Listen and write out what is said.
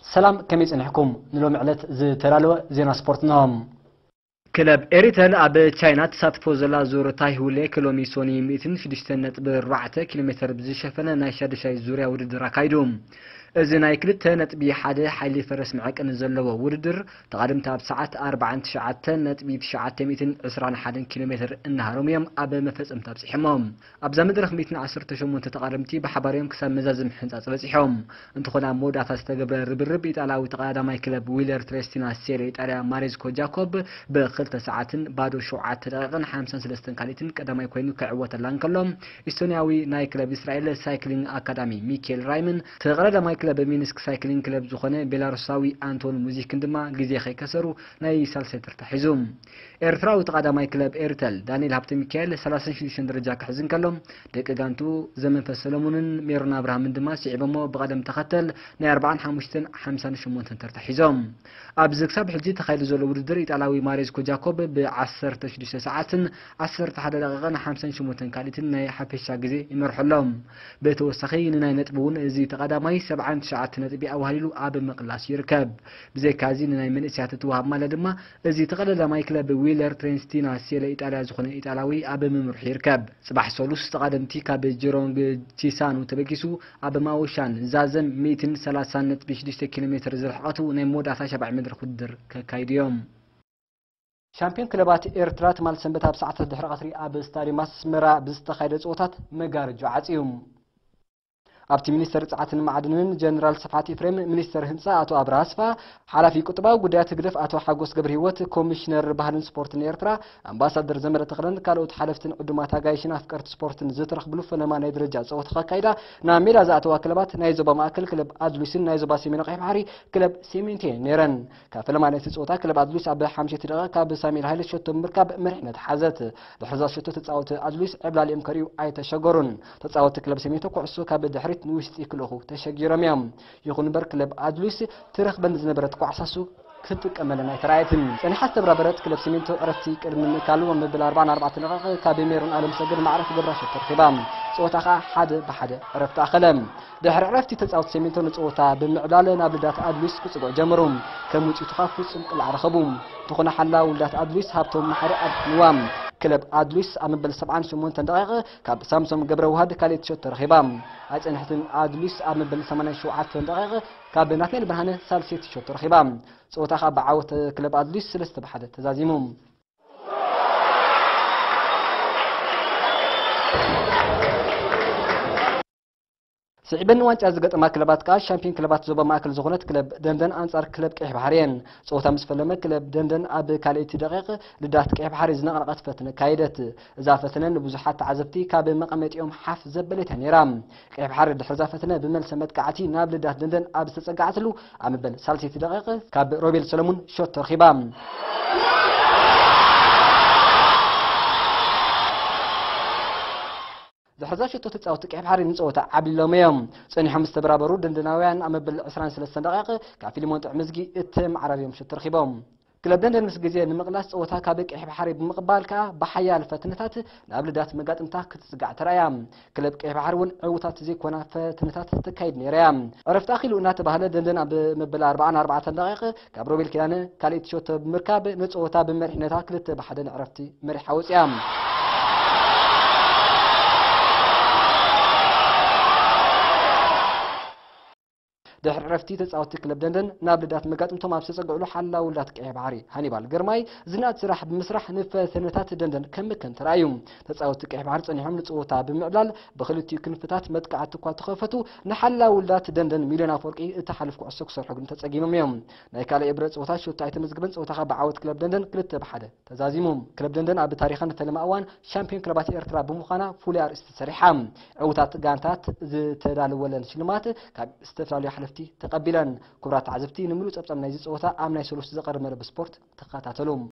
ሰላም፣ ከመይ ጸኒሕኩም? ንሎሚ ዕለት ዝተዳለወ ዜና ስፖርት እንሆ። ክለብ ኤሪተል ኣብ ቻይና ተሳትፎ ዘላ ዙር ታይሁሌክ ሎሚ ሶኒ ሚእትን ሽዱሽተን ነጥቢ ኣርባዕተ ኪሎ ሜተር ብዝሸፈነ ናይ ሻድሻይ ዙርያ ውድድር ኣካይዱ። እዚ ናይ ክልተ ነጥቢ ሓደ ሓይሊ ፈረስ መዐቀኒ ዘለዎ ውድድር፣ ተቓደምቲ ኣብ ሰዓት ኣርባዓን ትሽዓተን ነጥቢ ትሽዓተ ሚእትን ዕስራን ሓደን ኪሎ ሜተር እናሃረሙ እዮም ኣብ መፈጸምታ ኣብጺሖሞ። ኣብዛ መድረኽ ሚእትን ዓሰርተ ሸሞንተ ተቓደምቲ ብሓባር እዮም ክሳብ መዛዘሚ ሕንጻጽ በጺሖም። እንተኾነ፣ ኣብ መወዳእታ ዝተገብረ ርብርብ፣ ኢጣልያዊ ተቐዳዳማይ ክለብ ዊለር ትሬስቲና ሴለ ኢጣልያ ማሬዝኮ ጃኮብ ብኽልተ ሰዓትን ባዶ ሸውዓተ ደቂቕን ሓምሳን ሰለስተን ካልኢትን ቀዳማይ ኮይኑ ክዕወተላ እንከሎ፣ ኢስቶንያዊ ናይ ክለብ እስራኤል ሳይክሊንግ ኣካዳሚ ሚኬል ራይምን ተቐዳዳማይ ክለብ ሚንስክ ሳይክሊንግ ክለብ ዝኾነ ቤላሩሳዊ ኣንቶን ሙዚክን ድማ ግዜ ከይከሰሩ ናይ ሳልሳይ ተርታ ሒዙ። ኤርትራዊ ተቐዳማይ ክለብ ኤርተል ዳንኤል ሃብተ ሚካኤል ሰላሳን ሽዱሽተን ደረጃ ክሕዝ እንከሎ፣ ደቂ ጋንቱ ዘመንፈስ ሰለሙንን ሜሮን ኣብርሃምን ድማ ስዒቦሞ ብቐደም ተኸተል ናይ ኣርባዓን ሓሙሽተን ሓምሳን ሸሞንተን ተርታ ሒዞም። ኣብዚ ክሳብ ሕጂ ተኻይዱ ዘሎ ውድድር፣ ኢጣልያዊ ማሬዝኮ ጃኮብ ብ ዓሰርተ ሽዱሽተ ሰዓትን ዓሰርተ ሓደ ደቂቕን ሓምሳን ሸሞንተን ካልኢትን ናይ ሓፈሻ ግዜ ይመርሖ ኣሎ። ብተወሳኺ ንናይ ነጥቢ እውን እዚ ተቐዳማይ ሰብዓን ትሽዓተ ነጥቢ ኣዋህሊሉ ኣብ ምቕላስ ይርከብ። ብዘይካ እዚ ንናይ መንእሰያት እትወሃብ ማልያ ድማ እዚ ተቐዳዳማይ ክለብ ዊለር ትሬንስቲና ሴለ ኢጣልያ ዝኾነ ኢጣልያዊ ኣብ ምምርሑ ይርከብ። ጽባሕ ሰሉስ ተቓደምቲ ካብ ጀሮንግ ቺሳኑ ተበጊሱ ኣብ ማውሻን ዛዘን ሚእትን ሰላሳን ነጥቢ ሽዱሽተ ኪሎ ሜትር ዝርሕቐቱ ናይ መወዳእታ ሻብዓይ መድረኽ ውድድር ከካይዱ እዮም። ሻምፒዮን ክለባት ኤርትራ ትማል ሰንበት ኣብ ሰዓታት ድሕሪ ቀትሪ ኣብ ስታድዮም ኣስመራ ብዝተኻየደ ጸወታት መጋረጃ ዓጽዩ። ኣብቲ ሚኒስተር ጸዓትን ማዕድንን ጀነራል ስብሓት ኤፍሬም፣ ሚኒስተር ህንጻ ኣቶ ኣብርሃ ኣስፋ፣ ሓላፊ ቁጠባዊ ጉዳያት ህግደፍ ኣቶ ሓጎስ ገብረ ህይወት፣ ኮሚሽነር ባህልን ስፖርትን ኤርትራ ኣምባሳደር ዘመደ ተኽለን ካልኦት ሓለፍትን ዕዱማት ኣጋይሽን ኣፍቀርቲ ስፖርትን ዝተረኽብሉ ፈለማ ናይ ደረጃ ጸወታ ከካይዳ ናብ ሜዳ ዝኣተዋ ክለባት ናይ ዞባ ማእከል ክለብ ኣድሉስን ናይ ዞባ ሰሜን ቀይሕ ባሕሪ ክለብ ሲሚንቶ ነይረን። ካብ ፈለማ ናይቲ ጸወታ ክለብ ኣድሉስ ኣብ ሓምሸይቲ ደቂቕ ካብ ሳሙኤል ሃይለ ሸቶ ብምርካብ መሪሕነት ሓዘት። ድሕሪ እዛ ሸቶ ተጻወቲ ኣድሉስ ዕብላሊኦም ከርእዩ ኣይተሸገሩን። ተጻወቲ ክለብ ሲሚንቶ ኩዕሶ ካብ ድሕሪት ንውሽጢ ክልእኹ ተሸጊሮም እዮም። ይኹን እምበር ክለብ ኣድሉስ ትረኽበን ዝነበረት ኳዕሳሱ ክትጥቀመለን ኣይተራእየትን። ጸኒሓ ዝተብራበረት ክለብ ሲሚንቶ ዕረፍቲ ቅድሚ ምእካሉ መበል ኣርባዓን ኣርባዕተን ደቂቕ ካብ ሜሮን ኣለምሰገድ ማዕረ ትገብራ ሸቶ ረኺባ። ጸወታ ከኣ ሓደ ብሓደ ዕረፍቲ ኣኸለ። ድሕሪ ዕረፍቲ ተጻወቲ ሲሚንቶ ንጸወታ ብምዕላል ናብ ልዳት ኣድሉስ ክጽግዑ ጀመሩ። ከም ውጽኢቱ ከኣ ፍጹም ቅላዕ ረኸቡ። እንተኾነ ሓላው ልዳት ኣድሉስ ሃብቶም ማሕረ ኣድሕንዋ። ክለብ ኣድሉስ ኣብ መበል ሰብዓን ሸሞንተን ደቂቕ ካብ ሳምሶም ገብረ ውሃድ ካልኣይቲ ሸቶ ረኺባ። ኣይጸንሐትን ኣድሉስ ኣብ መበል ሰማንያን ሸውዓተን ደቂቕ ካብ ናትናኤል ብርሃነ ሳልሰይቲ ሸቶ ረኺባ። ጸወታ ከኣ ብዓወት ክለብ ኣድሉስ ሰለስተ ብሓደ ተዛዚሙ። ስዒበን ዋንጫ ዝገጠማ ክለባት ከኣ ሻምፒዮን ክለባት ዞባ ማእከል ዝኾነት ክለብ ደንደን ኣንጻር ክለብ ቀይሕ ባሕሪ እየን። ጸወታ ምስ ፈለመ ክለብ ደንደን ኣብ ካልኣይቲ ደቂቕ ልዳት ቀይሕ ባሕሪ ዝነቕነቐት ፈትነ ካየደት። እዛ ፈትነ ንብዙሓት ተዓዘብቲ ካብ መቐመጢኦም ሓፍ ዘበለት እያ ነይራ። ቀይሕ ባሕሪ ድሕሪ እዛ ፈትነ ብመልሰ መጥቃዕቲ ናብ ልዳት ደንደን ኣብ ዝተጸጋዕትሉ ኣብ መበል ሳልሰይቲ ደቂቕ ካብ ሮቤል ሰለሙን ሾት ተረኺባ። ድሕሪ እዛ ሸቶ ተጻወቲ ቀይሕ ባሕሪ ንጸወታ ዓብሊሎም እዮም። ጸኒሖም ዝተበራበሩ ደንደናውያን ኣብ መበል ዕስራን ሰለስተን ደቂቕ ካብ ፊልሞን ጥዑምዝጊ እተመዓራርዮም ሸቶ ረኺቦም። ክለብ ደንደን ምስ ግዜ ንምቕላስ ጸወታ ካብ ቀይሕ ባሕሪ ብምቕባል ከኣ ብሓያል ፈትነታት ናብ ልዳት መጋጥምታ ክትጽጋዕ ተራእያ። ክለብ ቀይሕ ባሕሪ እውን ዕዉታት ዘይኮና ፈትነታት ተካይድ ነይራ እያ። ዕረፍቲ ኣኺሉ እናተባህለ ደንደን ኣብ መበል ኣርባዓን ኣርባዕተን ደቂቕ ካብ ሮቤል ኪዳነ ካልኣይቲ ሸቶ ብምርካብ ንጸወታ ብመሪሕነታ ክልተ ብሓደ ንዕረፍቲ መሪሓ ወጺኣ። ድሕሪ ዕረፍቲ ተጻወቲ ክለብ ደንደን ናብ ልዳት መጋጥምቶም ኣብ ዝተጸግዕሉ ሓላው ልዳት ቀይሕ ባሕሪ ሃኒባል ግርማይ ዝነኣድ ስራሕ ብምስራሕ ንፈተነታት ደንደን ከምከን ተራእዩ። ተጻወቲ ቀይሕ ባሕሪ ጸኒሖም ንጸወታ ብምዕብላል ብክልቲኡ ክንፍታት መጥቃዕቲ እኳ ተኸፈቱ ንሓላው ልዳት ደንደን ሚልዮን ኣፈወርቂ እተሓልፍ ኩዕሶ ክሰርሑ ግን ተጸጊሞም እዮም። ናይ ካልኣይ እብረ ጸወታ ሸቶ ኣይተመዝግበን ጸወታ ካብ ብዓወት ክለብ ደንደን ክልተ ብሓደ ተዛዚሙ። ክለብ ደንደን ኣብ ታሪኻ ንፈለማ እዋን ሻምፒዮን ክለባት ኤርትራ ብምዃና ፍሉይ ኣርእስቲ ሰሪሓ። ዕዉታት ጋንታት ዝተዳለወለን ሽልማት ካብ ዝተፈላለዩ ሓለፍቲ ተቐቢለን። ክቡራት ተዓዘብቲ፣ ንምሉእ ጸብጻብ ናይዚ ጸወታ ኣብ ናይ ሰሉስ ዝቐርብ መደብ ስፖርት ተኸታተሉ።